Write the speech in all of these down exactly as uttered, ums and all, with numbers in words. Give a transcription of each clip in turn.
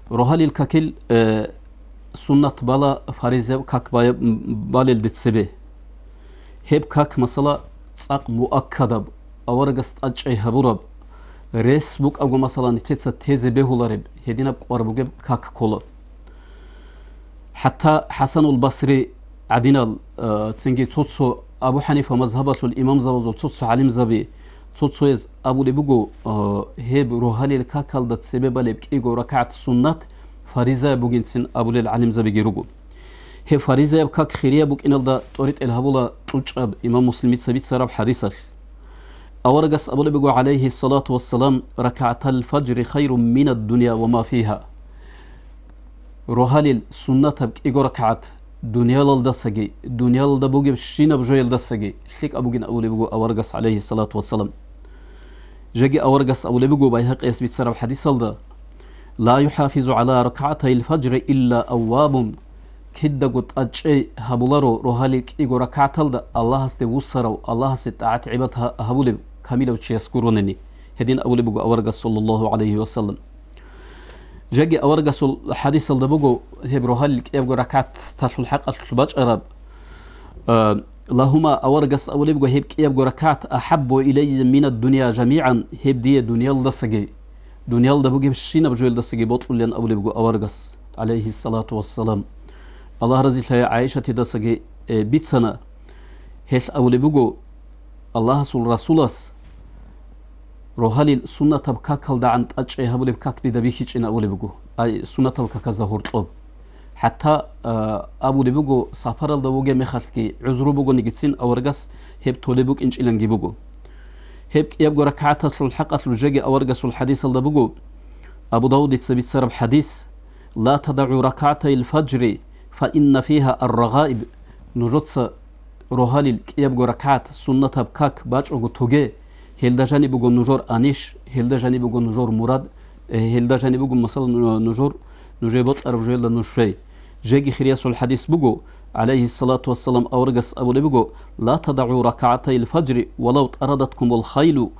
Рогьалил какил, э, суннат бала фаризаяб как бая-, балелде цебе. Гьеб как, масала, цӀакъ муаккадаб, аварагас тӀадчӀей гьабураб, рес букӀаго, масала, нилъеца тезе бегьулареб, гьединаб кӀвар бугеб как ккола. ХӀатта ХӀасанул Басри гӀадинал, э, цинги цо-цо Абу ХӀанифа мазгьабалъул имамзабазул цо-цо гӀалимзаби, цо-цояз абулеб буго, э, гьеб рогьалил какалда цебе балеб кӀиго ракагӀат суннат фаризаяб бугинцин абулел гӀалимзабиги руго. Гьеб фаризаяб как хирияб букӀиналда тӀоритӀел гьабула кьучӀаб имам Муслимица бицараб хӀадисалъ. Аварагас абулеб буго, гӀалайгьиссалату вассалам: «РакагӀатал фаджри хайрун минад дунья ва ма фигьа». Рогьалил суннатаб кӀиго ракагӀат дуниялалдасаги, дуниялалда бугебщинаб жоялдасаги лъикӀаб бугин абулеб буго аварагас, гӀалайгьиссалату вассалам. Жеги аварагас абулеб буго Байгьакъияс бицараб хӀадисалда: «Ла юхӀафизу гӀала ракагӀатайил фаджри илла аввабун». Кидаго тӀадчӀей гьабуларо рогьалил кӀиго ракагӀаталда Аллагьасде вуссарав, Аллагьасе тӀагӀат-гӀибадат гьа-, гьабулев камилав чияс гуронани, гьедин абулеб буго аварагас, саллаллагьу гӀалайгьи ва саллам. Жеги аварагасул хӀадисалда буго гьеб рогьалил кӀиябго ракагӀаталъул хӀакъалъулъ бачӀараб, а, лагьума, аварагас абулеб буго: «Гьеб кӀиябго ракагӀат ахӀаббу илайя минад дунья жамигӀан», гьеб дие дуниялдасаги, дуниялда бугебщинаб жоялдасаги бокьулин абулеб буго аварагас, гӀалайгьиссалату вассалам. Аллагь разилъаяй ГӀайшатидасаги, э, бицана, гьелъ абулеб буго: «Аллагьасул Расулас рогьалил суннатаб какалдагӀан тӀадчӀей гьабулеб как дида бихьичӀин», абулеб буго, ай, суннатал каказда гьоркьоб. ХӀатта, а, абулеб буго, сапаралда вугеб мехалъги гӀузру бугонигицин аварагас гьеб толеб букӀинчӀиланги буго. Гьеб кӀиябго ракагӀаталъул хӀакъалъулъ жеги аварагасул хӀадисалда буго, Абу Давудица бицараб хӀадис: «Ла тадагӀу ракагӀатайил фаджри, фа инна фигьа ар-рагъаиб». Нужеца рогьалил кӀиябго ракагӀат суннатаб как бачӀого тоге, гьелда жаниб буго нужер аниш, гьелда жаниб буго нужер мурад, э, гьелда жаниб буго, масала, ну-, нужер, нужее бокьараб жоялда нуж щвей. Жеги хириясул хӀадис буго, гӀалайгьиссалату вассалам, аварагас абулеб буго: «Ла тадагӀу ракагӀатайил фаджри, валав тӀарадаткумул хайлу».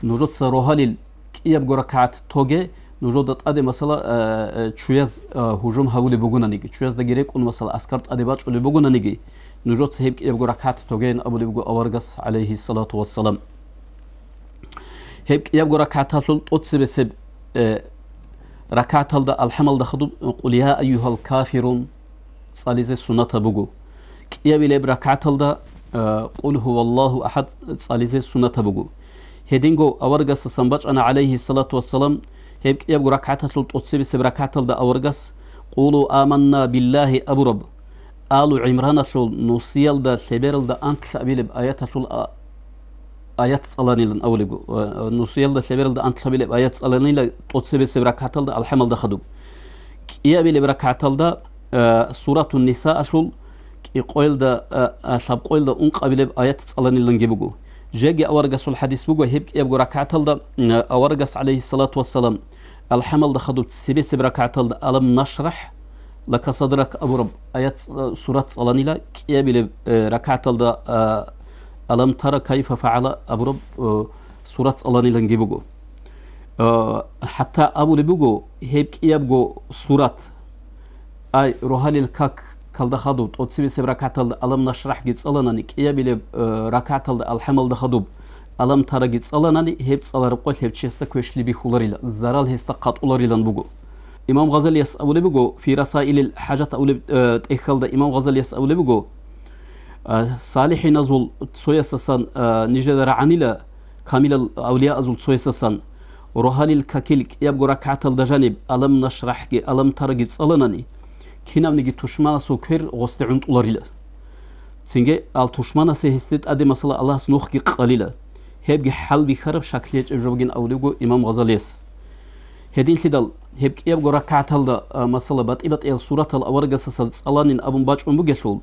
Нужеца рогьалил кӀиябго ракагӀат тоге, нужеда тӀаде, масала, э, э, чуяз, э, гьужум гьабулеб бугонаниги, чуяздаги рекӀун, масала, аскар тӀаде бачӀулеб бугонаниги, нужеца гьеб кӀиябго ракагӀат тогейин абулеб буго аварагас, гӀалайгьиссалату вассалам. Гьеб кӀиябго ракагӀаталъул тӀоцебесеб, э, ракагӀаталда алхӀамалда хадуб «Къул я айюгьал кафирун» цӀализе суннатаб буго. КӀиябилеб ракагӀаталда, э, «Къул гьуваллагьу ахӀад» цӀализе суннатаб буго. Гьединго аварагасдасан бачӀана, гӀалайгьиссалату вассалам, гьеб кӀиябго ракагӀаталъул тӀоцебесеб ракагӀаталда аварагас «Къулу аманна биллагьи» абураб, Алу ГӀимраналъул нусиялда лъебералда анлъабилеб аяталъул а-, аят цӀаланилан абулеб, ва, нусиялда лъебералда анлъабилеб аят цӀаланила тӀоцебесеб ракагӀаталда алхӀамалда хадуб. КӀиабилеб ракагӀаталда, а, Суратун Нисаалъул кӀикъоялда, а, а, лъабкъоялда ункъабилеб аят цӀаланиланги буго. Жеги аварагасул хӀадис буго, гьеб кӀиябго ракагӀаталда, а, аварагас, гӀалайгьиссалату вассалам, алхӀамалда хадуб цебесеб ракагӀаталда «Алам нашрахӀ лака садрак» абураб аят, э, сурат цӀаланила, кӀиабилеб, э, ракагӀаталда, э, «Алам тара кайфа фагӀала» абураб, э, сурат цӀаланиланги буго. Э, хӀатта абулеб буго, гьеб кӀиябго сурат, ай, рогьалил как калда хадуб, тӀоцебесеб ракагӀаталда «Алам нашрахӀги» цӀаланани, кӀиабилеб, э, ракагӀаталда алхӀамалда хадуб «Алам тараги» цӀаланани, гьеб цӀалараб къоялъ гьев чиясда квешлъи бихьуларила, зарал гьесда хъатӀуларилан буго. Имам Гъазалияс абулеб буго, «Фи Расаилил ХӀажат» абулеб, э, тӀехьалда имам Гъазалияс абулеб буго, э, салихӀиназул цоясасан, э, нижеда рагӀанила, камилал авлияазул цоясасан, рогьалил какил кӀиябго ракагӀаталда жаниб «Алам нашрахӀги», «Алам тараги» цӀаланани, кинавниги тушманасул квер гъосде гӀунтӀуларила. Цинги ал тушманасе гьесде тӀаде, масала, Аллагьас нухги къалила. Гьебги хӀалбихьараб шаклъи гьечӀеб жо бугин абулеб буго имам Гъазалияс. Гьединлъидал гьеб кӀиябго ракагӀаталда, а, масала, батӀи-батӀиял суратал аварагасаса цӀаланин абун бачӀун бугелъул,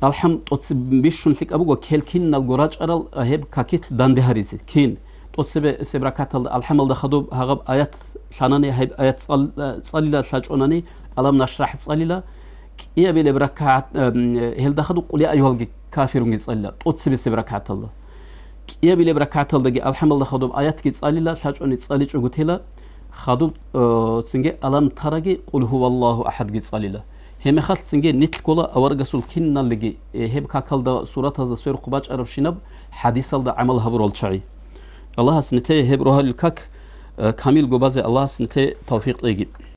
алхӀам тӀоцеб бищун лъикӀаб буго, кел киналго рачӀарал, а, гьеб какилъ данде гьаризе. Кин? ТӀоцебесеб ракагӀаталда алхӀамалда хадуб гьагъаб аят лъанани, гьеб аят цӀал-, а, цӀалила, лъачӀонани, «Алам нашрахӀ» цӀалила, кӀиабилеб ракагӀат, эм, гьелда хадуб «Къул я айюгьал кафирунги» цӀалила, тӀоцебесеб ракагӀаталда. КӀиабилеб ракагӀаталдаги алхӀамалда хадуб аятги цӀалила, лъачӀони цӀаличӀого тела, Хадуб, э, цинги Алам тараги Къул гьуваллагьу ахадги цӀалила. Гьеб мехалъ цинги нилъ ккола аварагасул киналлиги, э, гьеб какалда суратазда сверухъ бачӀарабщинаб хадисалда гӀамал гьабурал чагӀи. Аллагьас нилъее гьеб рогьалил как, э, камилго базе Аллагьас нилъее тавфикъ кьеги.